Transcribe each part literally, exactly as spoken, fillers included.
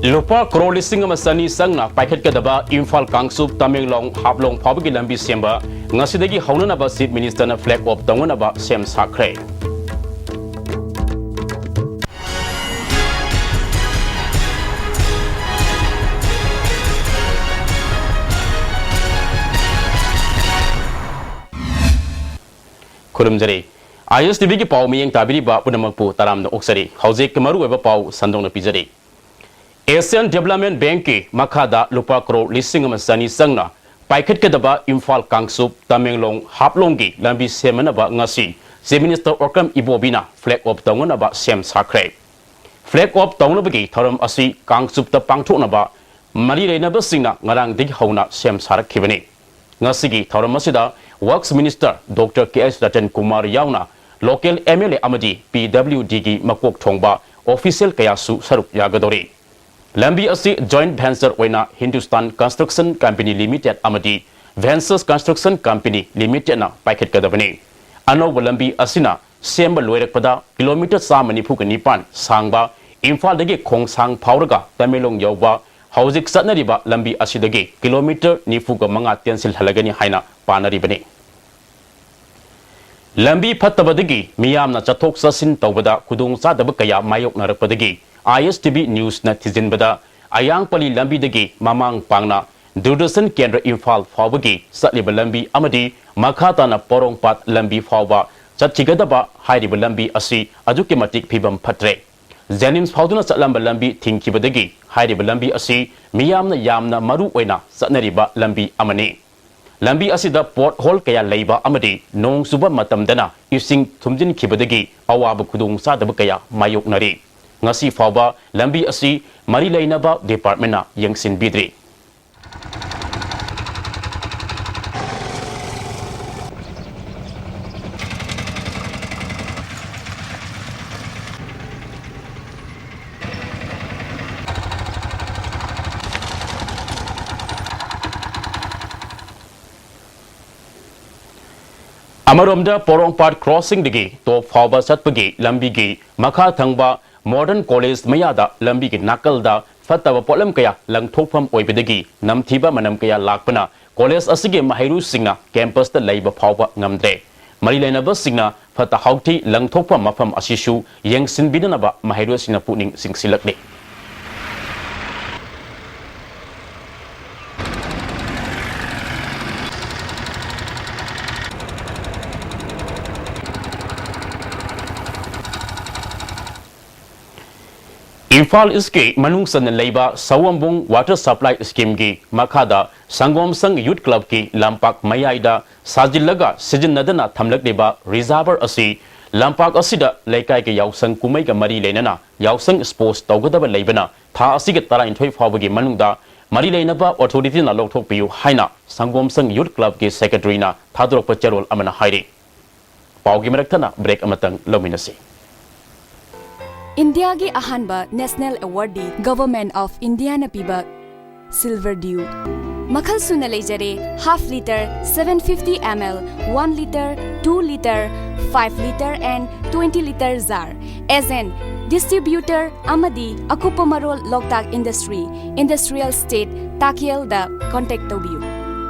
ꯂꯨꯄꯥ ꯀ꯭ꯔꯣꯔ ꯂꯤꯁꯤꯡ ꯑꯃ ꯆꯅꯤ ꯆꯪꯅ ꯄꯥꯏꯈꯠꯀꯗꯕ ꯏꯝꯐꯥꯜ ꯀꯥꯡꯆꯨꯞ ꯇꯃꯦꯡꯂꯣꯡ ꯍꯥꯐꯂꯣꯡ ꯐꯥꯎꯕꯒꯤ ꯂꯝꯕꯤ ꯁꯦꯝꯕ ꯉꯁꯤꯗꯒꯤ ꯍꯧꯅꯅꯕ Chief Minister ꯅ flag off ꯇꯧꯅꯅꯕ ꯁꯦꯝ ꯁꯥꯈ꯭ꯔꯦ꯫ ꯈꯨꯔꯨꯝꯖꯔꯤ꯫ ꯑꯥꯏ ꯑꯦꯁ ꯇꯤ ꯚꯤ ꯒꯤ ꯄꯥꯎ ꯃꯤꯠꯌꯦꯡ ꯇꯥꯕꯤꯔꯤꯕ ꯄꯨꯝꯅꯃꯛꯄꯨ ꯇꯔꯥꯝꯅ ꯑꯣꯛꯆꯔꯤ꯫ ꯍꯧꯖꯤꯛ ꯃꯔꯨꯑꯣꯏꯕ ꯄꯥꯎ ꯁꯟꯗꯣꯛꯅ ꯄꯤꯖꯔꯤ꯫ Asian Development Bank ꯀꯤ ꯃꯈꯥꯗ ꯂꯨꯄꯥ ꯀ꯭ꯔꯣꯔ ꯂꯤꯁꯤꯡ ꯑꯃ ꯆꯅꯤ ꯆꯪꯅ ꯄꯥꯏꯈꯠꯀꯗꯕ ꯏꯝꯐꯥꯜ ꯀꯥꯡꯆꯨꯞ ꯇꯃꯦꯡꯂꯣꯡ ꯍꯥꯐꯂꯣꯡꯒꯤ ꯂꯝꯕꯤ ꯁꯦꯝꯅꯅꯕ ꯉꯁꯤ Chief Minister Okram ꯏꯕꯣꯕꯤꯅ flag off ꯇꯧꯅꯅꯕ ꯁꯦꯝ ꯁꯥꯈ꯭ꯔꯦ꯫ Flag off ꯇꯧꯅꯕꯒꯤ ꯊꯧꯔꯝ ꯑꯁꯤ ꯀꯥꯡꯆꯨꯞꯇ ꯄꯥꯡꯊꯣꯛꯅꯕ ꯃꯔꯤ ꯂꯩꯅꯕꯁꯤꯡꯅ ꯉꯔꯥꯡꯗꯒꯤ ꯍꯧꯅ ꯁꯦꯝ ꯁꯥꯔꯛꯈꯤꯕꯅꯤ꯫ ꯉꯁꯤꯒꯤ ꯊꯧꯔꯝ ꯑꯁꯤꯗ Works Minister ꯗꯣꯛꯇꯔ ꯀꯦ ꯑꯦꯁ ꯔꯇꯟ ꯀꯨꯃꯥꯔ ꯌꯥꯎꯅ local M L A ꯑꯃꯗꯤ P W D ꯒꯤ ꯃꯀꯣꯛ ꯊꯣꯡꯕ official ꯀꯌꯥꯁꯨ ꯁꯔꯨꯛ ꯌꯥꯒꯗꯧꯔꯤ꯫ ꯂꯝꯕꯤ ꯑꯁꯤ joint venture ꯑꯣꯏꯅ Hindustan Construction Company Limited ꯑꯃꯗꯤ Ventures Construction Company Limited ꯅ ꯄꯥꯏꯈꯠꯀꯗꯕꯅꯤ꯫ ꯑꯅꯧꯕ ꯂꯝꯕꯤ ꯑꯁꯤꯅ ꯁꯦꯝꯕ ꯂꯣꯏꯔꯛꯄꯗ ꯀꯤꯂꯣꯃꯤꯇꯔ ꯆꯥꯝꯃ ꯅꯤꯐꯨꯒ ꯅꯤꯄꯥꯟ ꯁꯥꯡꯕ ꯏꯝꯐꯥꯜꯗꯒꯤ ꯈꯣꯡꯁꯥꯡ ꯐꯥꯎꯔꯒ ꯇꯃꯦꯡꯂꯣꯡ ꯌꯧꯕ ꯍꯧꯖꯤꯛ ꯆꯠꯅꯔꯤꯕ ꯂꯝꯕꯤ ꯑꯁꯤꯗꯒꯤ ꯀꯤꯂꯣꯃꯤꯇꯔ ꯅꯤꯐꯨꯒ ꯃꯉꯥ ꯇꯦꯟꯁꯤꯜꯍꯜꯂꯒꯅꯤ ꯍꯥꯏꯅ ꯄꯥꯅꯔꯤꯕꯅꯤ꯫ ꯂꯝꯕꯤ ꯐꯠꯇꯕꯗꯒꯤ ꯃꯤꯌꯥꯝꯅ ꯆꯠꯊꯣꯛ ꯆꯠꯁꯤꯟ ꯇꯧꯕꯗ ꯈꯨꯗꯣꯡꯆꯥꯗꯕ ꯀꯌꯥ ꯃꯥꯌꯣꯛꯅꯔꯛꯄꯗꯒꯤ I S T V news ꯅ ꯊꯤꯖꯤꯟꯕꯗ, ꯑꯌꯥꯡꯄꯜꯂꯤ ꯂꯝꯕꯤꯗꯒꯤ ꯃꯃꯥꯡ ꯄꯥꯡꯅ ꯗꯨꯔꯗꯔꯁꯟ ꯀꯦꯟꯗ꯭ꯔ ꯏꯝꯐꯥꯜ ꯐꯥꯎꯕꯒꯤ ꯆꯠꯂꯤꯕ ꯂꯝꯕꯤ ꯑꯃꯗꯤ ꯃꯈꯥ ꯇꯥꯅ ꯄꯣꯔꯣꯝꯄꯥꯠ ꯂꯝꯕꯤ ꯐꯥꯎꯕ ꯆꯠꯈꯤꯒꯗꯕ ꯍꯥꯏꯔꯤꯕ ꯂꯝꯕꯤ ꯑꯁꯤ ꯑꯗꯨꯛꯀꯤ ꯃꯇꯤꯛ ꯐꯤꯕꯝ ꯐꯠꯇ꯭ꯔꯦ꯫ ꯖꯦꯅꯤꯝꯁ ꯐꯥꯎꯗꯨꯅ ꯆꯠꯂꯝꯕ ꯂꯝꯕꯤ ꯊꯤꯡꯈꯤꯕꯗꯒꯤ ꯍꯥꯏꯔꯤꯕ ꯂꯝꯕꯤ ꯑꯁꯤ ꯃꯤꯌꯥꯝꯅ ꯌꯥꯝꯅ ꯃꯔꯨ ꯑꯣꯏꯅ ꯆꯠꯅꯔꯤꯕ ꯂꯝꯕꯤ ꯑꯃꯅꯤ꯫ ꯂꯝꯕꯤ ꯑꯁꯤꯗ pothole ꯀꯌꯥ ꯂꯩꯕ ꯑꯃꯗꯤ ꯅꯣꯡ ꯆꯨꯕ ꯃꯇꯝꯗꯅ ꯏꯁꯤꯡ ꯊꯨꯝꯖꯤꯟꯈꯤꯕꯗꯒꯤ ꯑꯋꯥꯕ ꯈꯨꯗꯣꯡꯆꯥꯗꯕ ꯀꯌꯥ ꯃꯥꯌꯣꯛꯅꯔꯤ꯫ ꯉꯁꯤ ꯐꯥꯎꯕ ꯂꯝꯕꯤ ꯑꯁꯤ ꯃꯔꯤ ꯂꯩꯅꯕ department ꯅ ꯌꯦꯡꯁꯤꯟꯕꯤꯗ꯭ꯔꯤ꯫ ꯑꯃꯔꯣꯝꯗ ꯄꯣꯔꯣꯝꯄꯥꯠ crossing ꯗꯒꯤ ꯇꯣꯞ ꯐꯥꯎꯕ ꯆꯠꯄꯒꯤ ꯂꯝꯕꯤꯒꯤ ꯃꯈꯥ ꯊꯪꯕ Modern College ꯃꯌꯥꯗ ꯂꯝꯕꯤꯒꯤ ꯅꯥꯀꯜꯗ ꯐꯠꯇꯕ ꯄꯣꯠꯂꯝ ꯀꯌꯥ ꯂꯪꯊꯣꯛꯐꯝ ꯑꯣꯏꯕꯗꯒꯤ ꯅꯝꯊꯤꯕ ꯃꯅꯝ ꯀꯌꯥ ꯂꯥꯛꯄꯅ ꯀꯣꯂꯦꯖ ꯑꯁꯤꯒꯤ ꯃꯍꯩꯔꯣꯏꯁꯤꯡꯅ ꯀꯦꯝꯄꯁꯇ ꯂꯩꯕ ꯐꯥꯎꯕ ꯉꯝꯗ꯭ꯔꯦ꯫ ꯃꯔꯤ ꯂꯩꯅꯕꯁꯤꯡꯅ ꯐꯠꯇ ꯍꯥꯎꯊꯤ ꯂꯪꯊꯣꯛꯐꯝ ꯃꯐꯝ ꯑꯁꯤꯁꯨ ꯌꯦꯡꯁꯤꯟꯕꯤꯗꯅꯕ ꯃꯍꯩꯔꯣꯏꯁꯤꯡꯅ ꯄꯨꯛꯅꯤꯡ ꯆꯤꯡꯁꯤꯜꯂꯛꯂꯤ꯫ ꯏꯝꯐꯥꯜ ꯏꯁꯀꯤ ꯃꯅꯨꯡ ꯆꯟꯅ ꯂꯩꯕ ꯁꯋꯣꯝꯕꯨꯡ ꯋꯥꯇꯔ ꯁꯄ꯭ꯂꯥꯏ ꯁ꯭ꯀꯤꯝꯒꯤ ꯃꯈꯥꯗ ꯁꯪꯒꯣꯝꯁꯪ ꯌꯨꯠ ꯀ꯭ꯂꯕꯀꯤ ꯂꯝꯄꯥꯛ ꯃꯌꯥꯏꯗ ꯁꯥꯖꯤꯜꯂꯒ ꯁꯤꯖꯤꯟꯅꯗꯅ ꯊꯝꯂꯛꯂꯤꯕ ꯔꯤꯖꯥꯔꯚꯔ ꯑꯁꯤ ꯂꯝꯄꯥꯛ ꯑꯁꯤꯗ ꯂꯩꯀꯥꯏꯒꯤ ꯌꯥꯎꯁꯪ ꯀꯨꯝꯍꯩꯒ ꯃꯔꯤ ꯂꯩꯅꯅ ꯌꯥꯎꯁꯪ ꯁ꯭ꯄꯣꯔꯠꯁ ꯇꯧꯒꯗꯕ ꯂꯩꯕꯅ ꯊꯥ ꯑꯁꯤꯒꯤ ꯇꯔꯥꯅꯤꯊꯣꯏ ꯐꯥꯎꯕꯒꯤ ꯃꯅꯨꯡꯗ ꯃꯔꯤ ꯂꯩꯅꯕ ꯑꯣꯊꯣꯔꯤꯇꯤꯅ ꯂꯧꯊꯣꯛꯄꯤꯌꯨ ꯍꯥꯏꯅ ꯁꯪꯒꯣꯝꯁꯪ ꯌꯨꯠ ꯀ꯭ꯂꯕꯀꯤ ꯁꯦꯀ꯭ꯔꯦꯇꯔꯤꯅ ꯊꯥꯗꯣꯔꯛꯄ ꯆꯦꯔꯣꯜ ꯑꯃꯅ ꯍꯥꯏꯔꯤ꯫ ꯄꯥꯎꯒꯤ ꯃꯔꯛ ꯊꯠꯅ ꯕ꯭ꯔꯦꯛ ꯑꯃꯇꯪ ꯂꯧꯃꯤꯟꯅꯁꯤ꯫ ꯏꯟꯗꯤꯌꯥꯒꯤ ꯑꯍꯥꯟꯕ ꯅꯦꯁꯅꯦꯜ ꯑꯦꯋꯥꯔꯗꯤ ꯒꯚꯔꯟꯃꯦꯟꯠ ꯑꯣꯐ ꯏꯟꯗꯤꯌꯥꯅ ꯄꯤꯕ ꯁꯤꯜꯚꯔ ꯗ꯭ꯌꯨ ꯃꯈꯜ ꯁꯨꯅ ꯂꯩꯖꯔꯦ: half litre, seven fifty ml, one litre, two litre, five litre and twenty litre jar꯫ Agent, distributor ꯑꯃꯗꯤ ꯑꯀꯨꯞꯄ ꯃꯔꯣꯜ ꯂꯣꯛꯇꯥꯛ ꯏꯟꯗꯁꯇ꯭ꯔꯤ, ꯏꯟꯗꯁꯇ꯭ꯔꯤꯌꯦꯜ ꯏꯁꯇꯦꯠ, ꯇꯥꯀꯦꯜꯗ ꯀꯣꯟꯇꯦꯛ ꯇꯧꯕꯤꯌꯨ꯫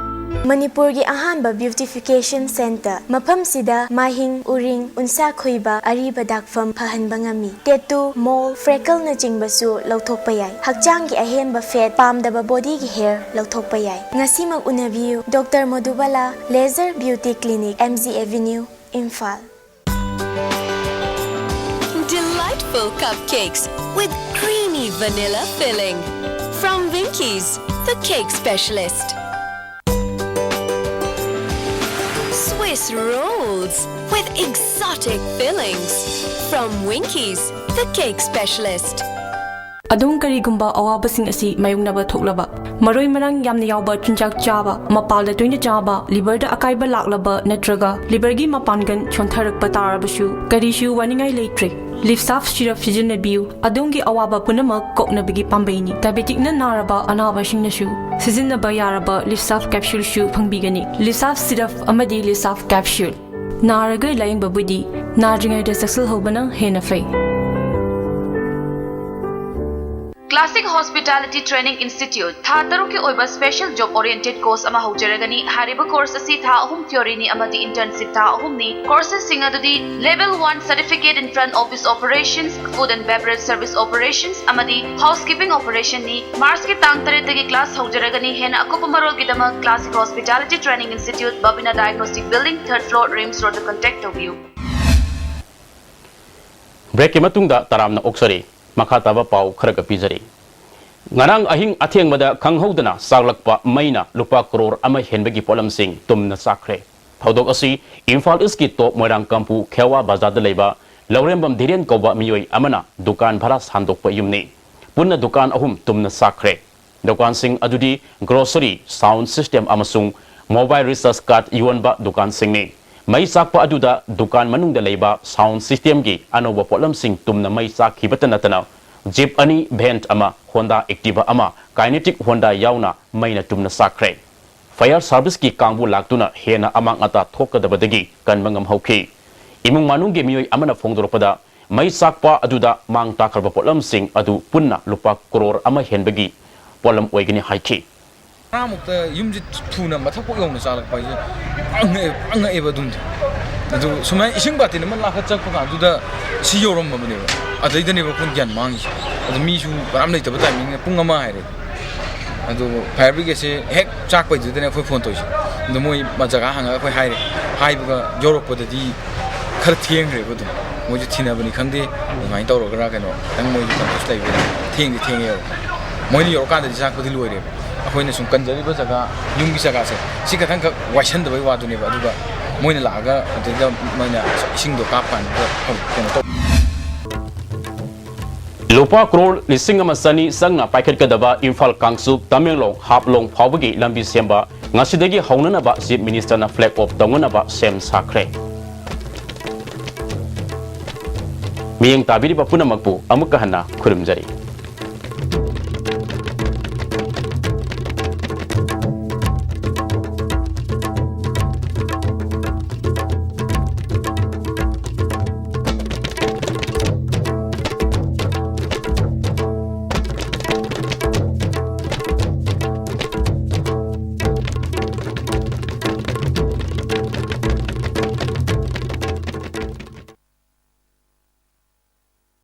ꯃꯅꯤꯄꯨꯔꯒꯤ ꯑꯍꯥꯟꯕ ꯕ꯭ꯌꯨꯇꯤꯐꯤꯀꯦꯁꯟ ꯁꯦꯟꯇꯔ꯫ ꯃꯐꯝꯁꯤꯗ ꯃꯥꯏꯍꯤꯡ, ꯎꯔꯤꯡ, ꯎꯟꯁꯥ ꯈꯣꯏꯕ, ꯑꯔꯤꯕ ꯗꯥꯛꯐꯝ ꯐꯍꯟꯕ ꯉꯝꯃꯤ꯫ ꯇꯦꯇꯨ, ꯃꯣꯜ, ꯐ꯭ꯔꯦꯀꯜꯅꯆꯤꯡꯕꯁꯨ ꯂꯧꯊꯣꯛꯄ ꯌꯥꯏ꯫ ꯍꯛꯆꯥꯡꯒꯤ ꯑꯍꯦꯟꯕ ꯐꯦꯠ, ꯄꯥꯝꯗꯕ ꯕꯣꯗꯤꯒꯤ ꯍꯦꯌꯔ ꯂꯧꯊꯣꯛꯄ ꯌꯥꯏ꯫ ꯉꯁꯤꯃꯛ ꯎꯅꯕꯤꯌꯨ, doctor Madhubala laser beauty clinic, M G avenue, Imphal. Delightful cupcakes with creamy vanilla filling. From Winkies, the cake specialist. Swiss rolls with exotic fillings. From Winkies, the cake specialist. ꯑꯗꯣꯝ ꯀꯔꯤꯒꯨꯝꯕ ꯑꯋꯥꯕꯁꯤꯡ ꯑꯁꯤ ꯃꯥꯌꯣꯛꯅꯕ ꯊꯣꯛꯂꯕ, ꯃꯔꯣꯏ ꯃꯔꯥꯡ ꯌꯥꯝꯅ ꯌꯥꯎꯕ ꯆꯤꯟꯖꯥꯛ ꯆꯥꯕ, ꯃꯄꯥꯜꯗ ꯇꯣꯏꯅ ꯆꯥꯕ, ꯂꯤꯚꯔꯗ ꯑꯀꯥꯏꯕ ꯂꯥꯛꯂꯕ ꯅꯠꯇ꯭ꯔꯒ ꯂꯤꯚꯔꯒꯤ ꯃꯄꯥꯡꯒꯜ ꯁꯣꯟꯊꯔꯛꯄ ꯇꯥꯔꯕꯁꯨ, ꯀꯔꯤꯁꯨ ꯋꯥꯅꯤꯡꯉꯥꯏ ꯂꯩꯇ꯭ꯔꯦ꯫ ꯂꯤꯞꯁꯥꯐ ꯁꯤꯔꯞ ꯁꯤꯖꯤꯟꯅꯕꯤꯌꯨ꯫ ꯑꯗꯣꯝꯒꯤ ꯑꯋꯥꯕ ꯄꯨꯝꯅꯃꯛ ꯀꯣꯛꯅꯕꯒꯤ ꯄꯥꯝꯕꯩꯅꯤ꯫ ꯗꯥꯏꯕꯦꯇꯤꯛꯅ ꯅꯥꯔꯕ ꯑꯅꯥꯕꯁꯤꯡꯅꯁꯨ ꯁꯤꯖꯤꯟꯅꯕ ꯌꯥꯔꯕ ꯂꯤꯞꯁꯥꯐ ꯀꯦꯞꯁꯨꯜꯁꯨ ꯐꯪꯕꯤꯒꯅꯤ꯫ ꯂꯤꯞꯁꯥꯐ ꯁꯤꯔꯞ ꯑꯃꯗꯤ ꯂꯤꯞꯁꯥꯐ ꯀꯦꯞꯁꯨꯜ꯫ ꯅꯥꯔꯒ ꯂꯥꯌꯦꯡꯕꯕꯨꯗꯤ ꯅꯥꯗ꯭ꯔꯤꯉꯩꯗ ꯆꯦꯛꯁꯤꯜꯍꯧꯕꯅ ꯍꯦꯟꯅ ꯐꯩ꯫ Classic Hospitality Training Institute ꯊꯥ ꯇꯔꯨꯛꯀꯤ ꯑꯣꯏꯕ special job oriented course ꯑꯃ ꯍꯧꯖꯔꯒꯅꯤ꯫ ꯍꯥꯏꯔꯤꯕ course ꯑꯁꯤ ꯊꯥ ꯑꯍꯨꯝ theoryꯅꯤ ꯑꯃꯗꯤ internship ꯊꯥ ꯑꯍꯨꯝꯅꯤ꯫ Courses ꯁꯤꯡ ꯑꯗꯨꯗꯤ Level one Certificate in Front Office Operations, Food and Beverage Service Operations ꯑꯃꯗꯤ Housekeeping Operationꯅꯤ꯫ Marchꯀꯤ ꯇꯥꯡ ꯇꯔꯦꯠꯇꯒꯤ class ꯍꯧꯖꯔꯒꯅꯤ꯫ ꯍꯦꯟꯅ ꯑꯀꯨꯞꯄ ꯃꯔꯣꯜꯒꯤꯗꯃꯛ Classic Hospitality Training Institute, Babina Diagnostic Building, third floor, RIMS Roadꯇ contact ꯇꯧꯕꯤꯌꯨ꯫ Breakꯀꯤ ꯃꯇꯨꯡꯗ ꯇꯔꯥꯝꯅ ꯑꯣꯛꯆꯔꯤ꯫ ꯃꯈꯥ ꯇꯥꯕ ꯄꯥꯎ ꯈꯔꯒ ꯄꯤꯖꯔꯤ꯫ ꯉꯔꯥꯡ ꯑꯍꯤꯡ ꯑꯊꯦꯡꯕꯗ ꯈꯪꯍꯧꯗꯅ ꯆꯥꯛꯂꯛꯄ ꯃꯩꯅ ꯂꯨꯄꯥ ꯀ꯭ꯔꯣꯔ ꯑꯃ ꯍꯦꯟꯕꯒꯤ ꯄꯣꯠꯂꯝꯁꯤꯡ ꯇꯨꯝꯅ ꯆꯥꯛꯈ꯭ꯔꯦ꯫ ꯊꯧꯗꯣꯛ ꯑꯁꯤ ꯏꯝꯐꯥꯜ ꯏꯁꯀꯤ ꯇꯣꯞ ꯃꯣꯏꯔꯥꯡꯀꯝꯄꯨ ꯈꯦꯋꯥ ꯕꯖꯥꯔꯗ ꯂꯩꯕ ꯂꯧꯔꯦꯝꯕꯝ ꯙꯤꯔꯦꯟ ꯀꯧꯕ ꯃꯤꯑꯣꯏ ꯑꯃꯅ ꯗꯨꯀꯥꯟ ꯚꯔꯥ ꯁꯥꯟꯗꯣꯛꯄ ꯌꯨꯝꯅꯤ꯫ ꯄꯨꯟꯅ ꯗꯨꯀꯥꯟ ꯑꯍꯨꯝ ꯇꯨꯝꯅ ꯆꯥꯛꯈ꯭ꯔꯦ꯫ ꯗꯨꯀꯥꯟꯁꯤꯡ ꯑꯗꯨꯗꯤ grocery, sound system ꯑꯃꯁꯨꯡ mobile recharge card ꯌꯣꯟꯕ ꯗꯨꯀꯥꯟꯁꯤꯡꯅꯤ꯫ ꯃꯩ ꯆꯥꯛꯄ ꯑꯗꯨꯗ ꯗꯨꯀꯥꯟ ꯃꯅꯨꯡꯗ ꯂꯩꯕ sound systemꯒꯤ ꯑꯅꯧꯕ ꯄꯣꯠꯂꯝꯁꯤꯡ ꯇꯨꯝꯅ ꯃꯩ ꯆꯥꯛꯈꯤꯕꯇ ꯅꯠꯇꯅ, Jeep ꯑꯅꯤ, van ꯑꯃ, Honda Activa ꯑꯃ, Kinetic Honda ꯌꯥꯎꯅ ꯃꯩꯅ ꯇꯨꯝꯅ ꯆꯥꯛꯈ꯭ꯔꯦ꯫ Fire serviceꯀꯤ ꯀꯥꯡꯕꯨ ꯂꯥꯛꯇꯨꯅ ꯍꯦꯟꯅ ꯑꯃꯥꯡ ꯑꯇꯥ ꯊꯣꯛꯀꯗꯕꯗꯒꯤ ꯀꯟꯕ ꯉꯝꯍꯧꯈꯤ꯫ ꯏꯃꯨꯡ ꯃꯅꯨꯡꯒꯤ ꯃꯤꯑꯣꯏ ꯑꯃꯅ ꯐꯣꯡꯗꯣꯔꯛꯄꯗ, ꯃꯩ ꯆꯥꯛꯄ ꯑꯗꯨꯗ ꯃꯥꯡ ꯇꯥꯛꯈ꯭ꯔꯕ ꯄꯣꯠꯂꯝꯁꯤꯡ ꯑꯗꯨ ꯄꯨꯟꯅ ꯂꯨꯄꯥ ꯀ꯭ꯔꯣꯔ ꯑꯃ ꯍꯦꯟꯕꯒꯤ ꯄꯣꯠꯂꯝ ꯑꯣꯏꯒꯅꯤ ꯍꯥꯏꯈꯤ꯫ ꯉꯔꯥꯡꯃꯨꯛꯇ ꯌꯨꯝꯁꯦ ꯊꯨꯅ ꯃꯊꯛꯄꯨꯛ ꯌꯧꯅ ꯆꯥꯛꯂꯛꯄ ꯍꯥꯏꯁꯦ ꯄꯨꯔꯥ ꯉꯛꯑꯦ, ꯄꯨꯔꯥ ꯉꯛꯑꯦꯕ ꯑꯗꯨꯝꯗꯤ꯫ ꯑꯗꯨ ꯁꯨꯃꯥꯏꯅ ꯏꯁꯤꯡ ꯕꯥꯇꯤꯟ ꯑꯃ ꯂꯥꯛꯀ ꯆꯠꯄ ꯀꯥꯟꯗꯨꯗ ꯁꯤ ꯌꯧꯔꯝꯃꯕꯅꯦꯕ꯫ ꯑꯗꯩꯗꯅꯦꯕ ꯑꯩꯈꯣꯏꯅ ꯒ꯭ꯌꯥꯟ ꯃꯥꯡꯉꯤꯁꯦ꯫ ꯑꯗꯨ ꯃꯤꯁꯨ ꯀꯅꯥꯝ ꯂꯩꯇꯕ timingꯅ ꯄꯨꯡ ꯑꯃ ꯍꯥꯏꯔꯦ꯫ ꯑꯗꯨ fire brigadeꯁꯦ ꯍꯦꯛ ꯆꯥꯛꯄꯩꯗꯨꯗꯅꯦ ꯑꯩꯈꯣꯏ phone ꯇꯧꯔꯤꯁꯦ꯫ ꯑꯗꯣ ꯃꯣꯏ ꯃ-, ꯖꯒꯥ ꯍꯪꯉꯒ ꯑꯩꯈꯣꯏ ꯍꯥꯏꯔꯦ꯫ ꯍꯥꯏꯕꯒ ꯌꯧꯔꯛꯄꯗꯗꯤ ꯈꯔ ꯊꯦꯡꯈ꯭ꯔꯦꯕ ꯑꯗꯨꯝ꯫ ꯃꯣꯏꯁꯨ ꯊꯤꯅꯕꯅꯤ ꯈꯪꯗꯦ, ꯑꯗꯨꯃꯥꯏꯅ ꯇꯧꯔꯒꯔꯥ ꯀꯩꯅꯣ, ꯈꯤꯇꯪ ꯃꯣꯏꯁꯨ confuse ꯂꯩꯕꯅꯤꯅ ꯊꯦꯡꯗꯤ ꯊꯦꯡꯉꯦ ꯌꯧꯔꯛꯄ꯫ ꯃꯣꯏꯅ ꯌꯧꯔꯀꯥꯟꯗꯗꯤ ꯆꯥꯛꯄꯗꯤ ꯂꯣꯏꯔꯦꯕ꯫ ꯑꯩꯈꯣꯏꯅ ꯁꯨꯝ ꯀꯟꯖꯔꯤꯕ ꯖꯒꯥ, ꯌꯨꯝꯒꯤ ꯖꯒꯥꯁꯦ ꯁꯤ ꯈꯛꯇꯪꯈꯛ ꯋꯥꯏꯁꯟꯗꯕꯩ ꯋꯥꯗꯨꯅꯦꯕ꯫ ꯑꯗꯨꯒ ꯃꯣꯏꯅ ꯂꯥꯛꯑꯒ ꯑꯗꯨꯗ ꯃꯣꯏꯅ ꯏꯁꯤꯡꯗꯣ ꯀꯥꯞꯄ ꯀꯥꯟꯗꯨꯗ ꯀꯩꯅꯣ ꯇꯧ꯫ ꯂꯨꯄꯥ ꯀ꯭ꯔꯣꯔ ꯂꯤꯁꯤꯡ ꯑꯃ ꯆꯅꯤ ꯆꯪꯅ ꯄꯥꯏꯈꯠꯀꯗꯕ ꯏꯝꯐꯥꯜ ꯀꯥꯡꯆꯨꯞ ꯇꯃꯦꯡꯂꯣꯡ ꯍꯥꯞꯂꯣꯡ ꯐꯥꯎꯕꯒꯤ ꯂꯝꯕꯤ ꯁꯦꯝꯕ ꯉꯁꯤꯗꯒꯤ ꯍꯧꯅꯅꯕ Chief Ministerꯅ flag off ꯇꯧꯅꯅꯕ ꯁꯦꯝ ꯁꯥꯈ꯭ꯔꯦ꯫ ꯃꯤꯠꯌꯦꯡ ꯇꯥꯕꯤꯔꯤꯕ ꯄꯨꯝꯅꯃꯛꯄꯨ ꯑꯃꯨꯛꯀ ꯍꯟꯅ ꯈꯨꯔꯨꯝꯖꯔꯤ꯫